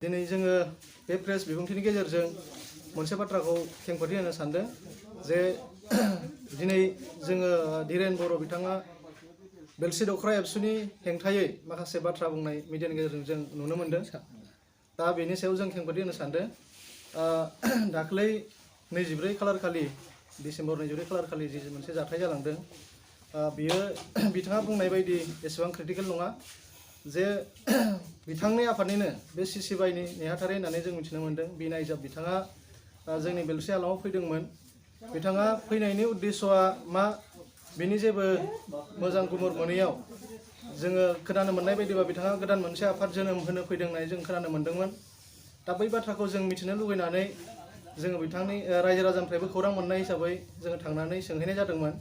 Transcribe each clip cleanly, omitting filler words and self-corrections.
दिनै जोङो बे प्रेस बिबुंथिनि गेजेरजों मोनसे बाथ्राखौ खेंफोरथि होनो सानदों जे दिनै जोङो धीरेन बर' बिथाङा बेलसि दख'र एबसुनि हेंथायै माखासे बाथ्रा बुंनाय मिडियानि गेजेरजों जों नुनो मोनदों। दा बेनि सायाव जों खेंफोरथि होनो सानदों। दाख्लै 24 खालार खालि डिसेम्बर 24 खालार खालि जि मोनसे जाथाय जालांदों, बियो बिथाङा बुंनाय बायदि एसेबां क्रिटिकेल नङा जे बिथांनि आफादनिनो बे सिसिबाइनि नेहाथारि होननानै जों मिथिनो मोन्दों। बि नायजाब बिथाङा जोंनि बेलसि हालामाव फैदोंमोन। बिथाङा फैनायनि उद्देश्यआ मा बिनि जेबो मोजां गुमुर मोनैयाव जोङो खोनानो मोननाय बायदिबा बिथाङा गोदान मोनसे आफाद जोनोम होनो फैदों होननानै जों खोनानो मोन्दोंमोन। दा बै बाथ्राखौ जों मिथिनो लुगैनानै जोङो बिथांनि रायजो राजानिफ्रायबो खौरां मोननाय हिसाबै जोङो थांनानै सोंहैनाय जादोंमोन।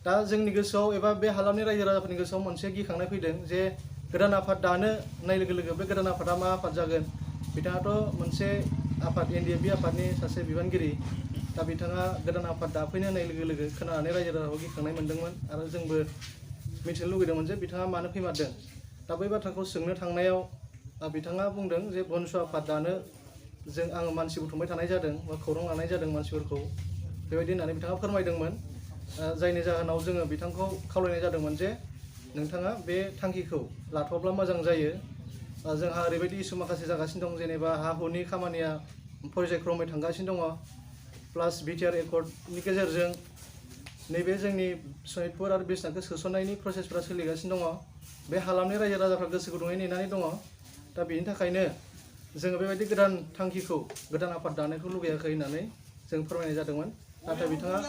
दा जोंनि गोसोआव एबा बे हालामनि रायजो राजाफोरनि गोसोआव मोनसे गिखांनाय फैदों जे गोदान आफाद दानो होननाय लोगो लोगो बे गोदान आफादा मा आफाद जागोन। बिथाङाथ' मोनसे आफाद NDFB आफादनि सासे बिबानगिरि। दा बिथाङा गोदान आफाद दाफैनो होननाय लोगो लोगो खोनानानै रायजो राजाखौ गिखांनाय मोन्दोंमोन आरो जोंबो मिथिनो लुगैदोंमोन जे बिथाङा मानो फैमारदों। दा बै बाथ्राखौ सोंनो थांनायाव बिथाङा बुंदों जे बनसु आफाद दानो आङो मानसि बुथुमबाय थानाय जादों बा खौरां लानाय जादों मानसिफोरखौ, बेबायदि होननानै बिथाङा फोरमायदोंमोन। जायनि जाहोनाव जोङो बिथांखौ खावलायनाय जादोंमोन जे नोंथाङा बे थांखिखौ लाथ'ब्ला मोजां जायो। जोंहा ओरैबायदि इसु माखासे जागासिनो दं, जेनेबा हा हुनि खामानिया पर्यायक्रमै थांगासिनो दङ। प्लास BTR एकर्डनि गेजेरजों नैबे जोंनि सनितपुर आरो बिश्नाथखौ सोसननायनि प्रसेसफोरा सोलिगासिनो दङ। बे हालामनि रायजो राजाफ्रा गोसो गुदुङै नेनानै दङ। दा बेनि थाखायनो जोङो बेबायदि गोदान थांखिखौ गोदान आफाद दानायखौ लुगैयाखै होननानै जों फोरमायनाय जादोंमोन। नाथाय बिथाङा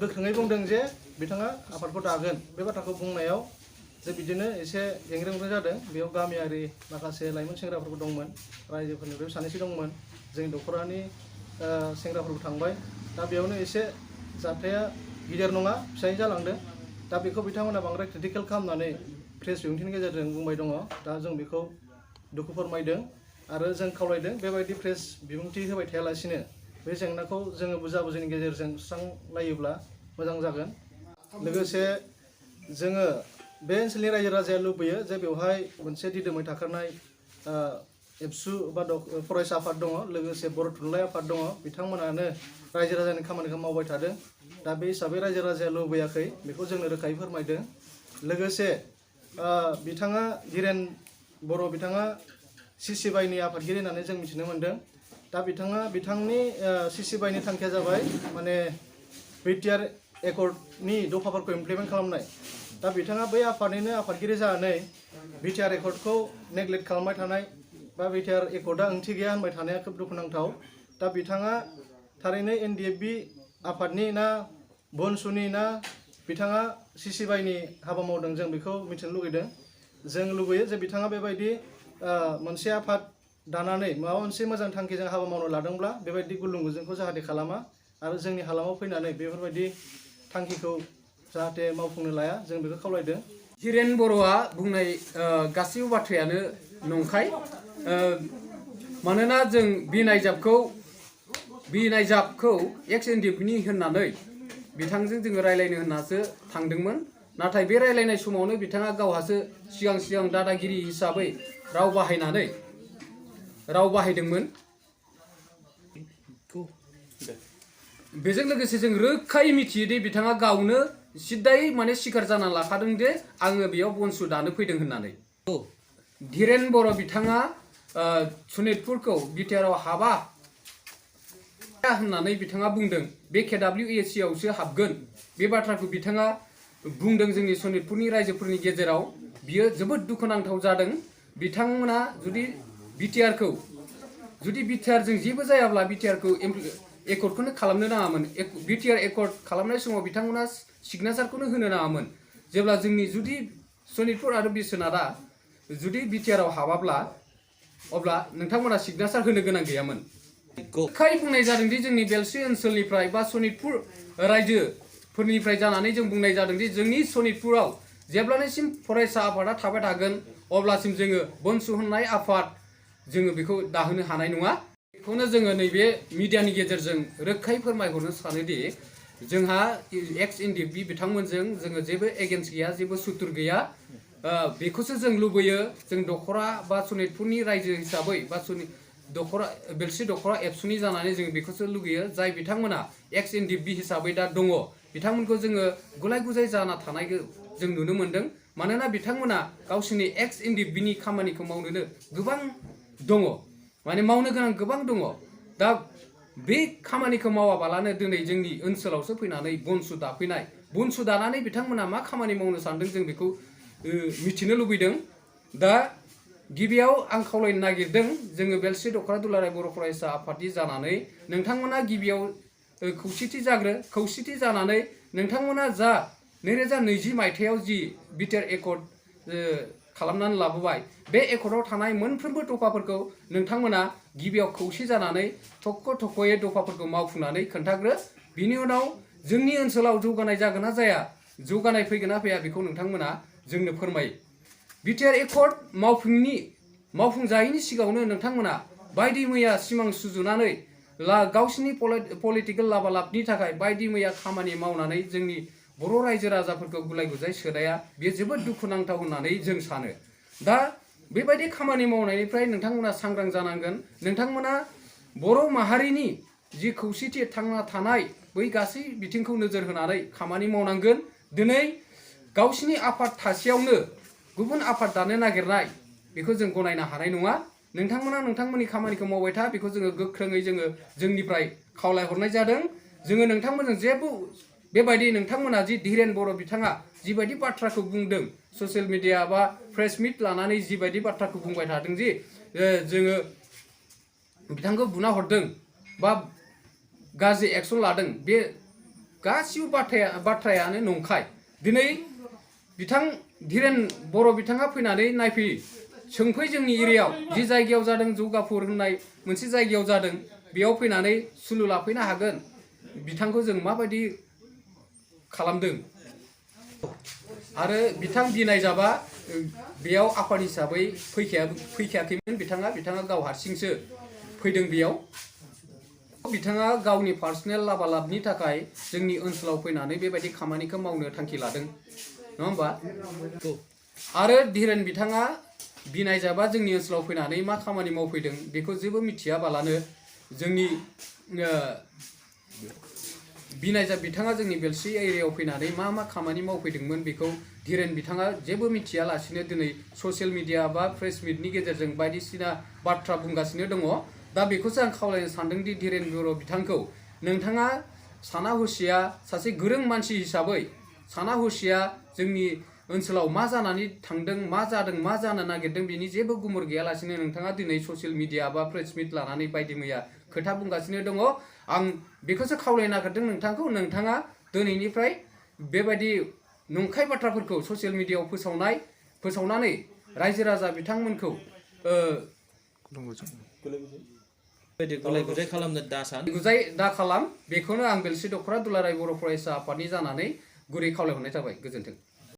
गोख्रोङै बुंदों जे बिथाङा आफादखौ दागोन। बे बाथ्राखौ बुंनायाव जे बिदिनो एसे एंग्रे अंग्रे जादों। बेयाव गामियारि माखासे लाइमोन सेंग्राफोरबो दंमोन, रायजोफोरनिफ्राय सानैसो दंमोन, जोंनि दख'रानि सेंग्राफोरबो थांबाय। दा बेयावनो एसे जाथाया गिदिर नङा फिसायै जालांदों। दा बेखौ बिथांमोना बांद्राय क्रिटिकेल खालामनानै प्रेस बिबुंथिनि गेजेरजों बुंबाय दङ। दा जों बेखौ दुखु फोरमायदों आरो जों खावलायदों बेबायदि प्रेस बिबुंथि होबाय थायालासिनो बे जेंनाखौ जोङो बुजा बुजिनि गेजेरजों सुस्रांलायोब्ला मोजां जागोन। लोगोसे जोङो बे ओनसोलनि रायजो राजाया लुबैयो जे बेवहाय मोनसे दिदोमै थाखानाय एबसु बा फरायसा आफाद दङ, लोगोसे बर' थुनलाइ आफाद दङ। बिथांमोनानो रायजो राजानि खामानिखौ मावबाय थादों। दा बे हिसाबै रायजो राजाया लुबैयाखै, बेखौ जोंनो रोखायै फोरमायदों। लोगोसे बिथाङा धीरेन बर' बिथाङा सिसिबाइनि आफादगिरि होननानै जों मिथिनो मोन्दों। दा बिथांनि सिसिबाइनि थांखिया जाबाय माने BTR एकर्डनि दफाफोरखौ इमप्लिमेन्ट खालामनाय। दा बिथाङा बै आफादनिनो आफादगिरि जानानै BTR एकर्डखौ नेग्लेक्ट खालामबाय थानाय बा BTR एकर्डआ ओंथि गैया होनबाय थानाया खोब दुखुनांथाव। दा बिथाङा थारैनो NDFB आफादनि ना बनसुनि ना बिथाङा सिसिबाइनि हाबा मावदों, जों बेखौ मिथिनो लुगैदों। जों लुगैयो जे बिथाङा बेबायदि मोनसे आफाद दानानै माबा मोनसे मोजां थांखिजों हाबा मावनो लादोंब्ला बेबायदि गुलुं गुजुंखौ जाहाथे खालामा आरो जोंनि हालामाव फैनानै बेफोरबायदि थांखिखौ जाहाथे मावफुंनो लाया, जों बेखौ खावलायदों। धीरेन बर'आ बुंनाय गासैबो बाथ्रायानो नंखाय। मानोना जों बि नायजाबखौ ex-NDFBनि होननानै बिथांजों जोङो रायलायनो होननासो थांदोंमोन। नाथाय बे रायलायनाय समावनो बिथाङा गावहासो सिगां दादागिरि हिसाबै राव बाहायदोंमोन। बेजों लोगोसे जों रोखायै मिथियो दि बिथाङा गावनो सिद्दायै माने सिखार जाना लाखादों जे आङो बेयाव बनसु दानो फैदों होननानै। धीरेन बर' बिथाङा सनितपुरखौ बिटिआरआव हाबा होननानै बिथाङा बुंदों। बे KWAC आवसो हाबगोन, बे बाथ्राखौ बिथाङा बुंदों जोंनि सनितपुरनि रायजोफोरनि गेजेराव। बियो जोबोद दुखुनांथाव जादों। बिथांमोना जुदि BTRजों जेबो जायाब्ला BTRखौ एकर्डखौनो खालामनो नाङामोन। BTR एकर्ड खालामनाय समाव बिथांमोना सिगनेसारखौनो होनो नाङामोन। जेब्ला जोंनि जुदि सनितपुर आरो बिश्वनाथआ जुदि BTRआव हाबाब्ला अब्ला नोंथांमोना सिगनेसार होनो गोनां गैयामोन। रोखायै बुंनाय जादों दि जोंनि बेलसि ओनसोलनिफ्राय बा सनितपुर रायजोफोरनिफ्राय जानानै जों बुंनाय जादों दि जोंनि सनितपुराव जेब्लानिसिम फरायसा आफादा थाबाय थागोन अब्लासिम जोङो बनसु होननाय आफाद जोङो बेखौ दाहोनो हानाय नङा। बेखौनो जोङो नैबे मिडियानि गेजेरजों रोखायै फोरमायहरनो सानोदि जोंहा ex-NDFB बिथांमोनजों जोङो जेबो एगेन्स्ट गैया, जेबो सुथुर गैया। बेखौसो जों लुबैयो जों दख'रा बा सनितपुरनि रायजो हिसाबै बा दख'रा बेलसि दख'रा एबसुनि जानानै जों बेखौसो लुगैयो जाय बिथांमोना एक्स एनडिबि हिसाबै दा दङ बिथांमोनखौ जोङो गुलाय गुजाय जाना थानायखौ जों नुनो मोन्दों मानोना बिथांमोना गावसोरनि एक्स एनडिबिनि खामानिखौ मावनोनो गोबां दङ माने मावनो गोनां गोबां दङ दा बे खामानिखौ मावाबालानो दिनै जोंनि ओनसोलावसो फैनानै बनसु दाफैनाय बनसु दानानै बिथांमोना मा खामानि मावनो सानदों जों बेखौ मिथिनो लुबैदों दा गिबियाव आं खावलायनो नागिरदों जोङो बेलसि दख'रा दुलाराय बर' फरायसा आफादनि जानानै नोंथांमोना गिबियाव खौसेथि जानानै नोंथांमोना जा 2020 मायथाइयाव जि बिटिआर एकर्ड खालामनानै लाबोबाय बे एकर्डआव थानाय मोनफ्रोमबो दफाफोरखौ नोंथांमोना गिबियाव खौसे जानानै थख'यै दफाफोरखौ मावफुंनानै खोन्थाग्रो बिनि उनाव जोंनि ओनसोलाव जौगानाय जागोन ना जाया जौगानाय फैगोन ना फैया बेखौ नोंथांमोना जोंनो फोरमायो बिटिआर एकर्ड मावफुंजायैनि सिगाङावनो नोंथांमोना बायदि मैया सिमां सुजुनानै गावसिनि पलिटिकेल लाबालाबनि थाखाय बायदि मैया खामानि मावनानै जोंनि बर' रायजो राजाफोरखौ गुलाय गुजाय सोनाया बेयो जोबोद दुखुनांथाव होननानै जों सानो दा बेबायदि खामानि मावनायनिफ्राय नोंथांमोना सांग्रां जानांगोन नोंथांमोना बर' माहारिनि जि खौसेथि थांना थानाय बै गासै बिथिंखौ नोजोर होनानै खामानि मावनांगोन दिनै गावसिनि आफाद थासेयावनो गुबुन आफाद दानो नागिरनाय बेखौ जों गनायनो हानाय नङा नोंथांमोना नोंथांमोननि खामानिखौ मावबाय था बेखौ जोङो गोख्रोङै जोंनिफ्राय खावलायहरनाय जादों जोङो नोंथांमोनजों जेबो बेबायदि नोंथांमोना जि धीरेन बर' बिथाङा जिबायदि बाथ्राखौ बुंदों ससियेल मिडिया बा प्रेस मिट लानानै जिबायदि बाथ्राखौ बुंबाय थादों जि जोङो बिथांखौ बुना हरदों बा गाज्रि एक्सन लादों बे गासिबो बाथ्रायानो नंखाय दिनै बिथां धीरेन बर' बिथाङा फैनानै नायफै सोंफै जोंनि एरियायाव जि जायगायाव जादों जौगाफुर होननाय मोनसे जायगायाव जादों बेयाव फैनानै सुलु लाफैनो हागोन बिथांखौ जों माबायदि खालामदों आरो बिथां बिनाय जाबा बेयाव आफाद हिसाबै फैखायाखैमोन बिथाङा गाव हारसिंसो फैदों बेयाव बिथाङा गावनि पार्सनेल लाबालाबनि थाखाय जोंनि ओनसोलाव फैनानै बेबायदि खामानिखौ मावनो थांखि लादों नङा होमबा आरो धीरेन बिथाङा बिनाय जाबा जोंनि ओनसोलाव फैनानै मा खामानि मावफैदों बेखौ जेबो मिथियाबालानो जोंनि बिनायजा बिथाङा जोंनि बेलसि एरियायाव फैनानै मा खामानि मावफैदोंमोन बेखौ धीरेन बिथाङा जेबो मिथियालासिनो दिनै ससियेल मिडिया बा प्रेस मिटनि गेजेरजों बायदिसिना बाथ्रा बुंगासिनो दङ दा बेखौसो आं खावलायनो सानदोंदि धीरेन बर' बिथांखौ नोंथाङा साना हसिया सासे गोरों मानसि हिसाबै साना हसिया जोंनि ओनसोलाव मा जानानै थांदों मा जादों मा जानो नागिरदों बेनि जेबो गुमुर गैयालासिनो नोंथाङा दिनै ससियेल मिडिया बा प्रेस मिट लानानै बायदि मैया खोथा बुंगासिनो दङ आं बेखौसो खावलायनो नागिरदों नोंथाङा दिनैनिफ्राय बेबायदि नंखाय बाथ्राफोरखौ ससियेल मिडियायाव फोसावनानै रायजो राजा बिथांमोनखौ गुलाय गुजाय खालामनो दा खालाम बेखौनो आं बेलसि दख'रा दुलाराय बर' फरायसा आफादनि जानानै गुरै खावलायहरनाय जाबाय गोजोन्थों।